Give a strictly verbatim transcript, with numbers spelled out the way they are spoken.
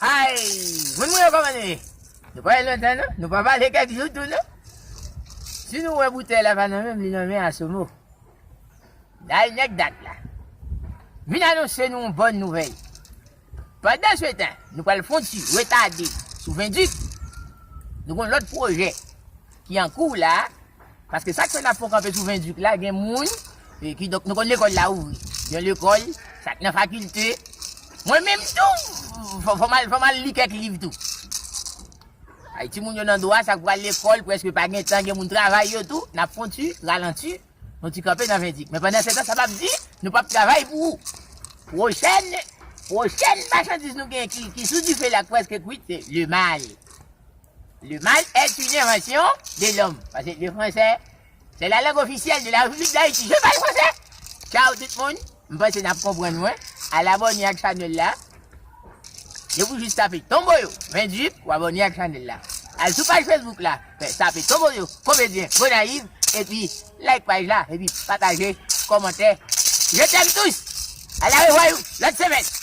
Ay, moun mwen yo, kòman nou ye? Nou pa wè lontan non, nou pa pale kèk jou tou non. Si nou wè boutèy la pa nan men m, li nan men Asomo. Dal nèg dat la vin anonse nou yon bòn nouvèl. Pandan se tan, nou pral fon ti retade sou Vendik. Nou gon lòt pwojè ki an kou la, paske sa k fè n ap fon kanpe sou Vendik la, gen moun, e, ki, donk, nou konn lekòl la ouvri. Gen lekòl, sa k nan fakilte. Mwen menm tou, fò, fò m al, fò m al li kèk liv tou. Ay, timoun yo nan dwa, sa k pral lekòl, prèske pa gen tan, gen moun travay yo tou, n ap fon ti ralanti, yon ti kanpe nan Vendik. Men pandan se tan, sa p ap di, nou p ap travay pou ou. Pwochèn, pwochèn machandiz nou gen ki, ki sou dife la, k prèske kwit, se le mal. Le mal est une invention de l'homme. Paske le français, c'est la langue officielle de la République d'Haïti. Je parle français. Ciao tout moun. M panse n ap konprann mwen. Al abòne ak chanèl la. Depi w jis tape Tonboyo Vendik, w abòne ak chanèl la. Al sou paj Facebook la, fè tape Tonboyo Komedyen Gonayiv, epi like paj la, epi pataje, kòmante. Je t'aime tous. À la revoir lòt semèn.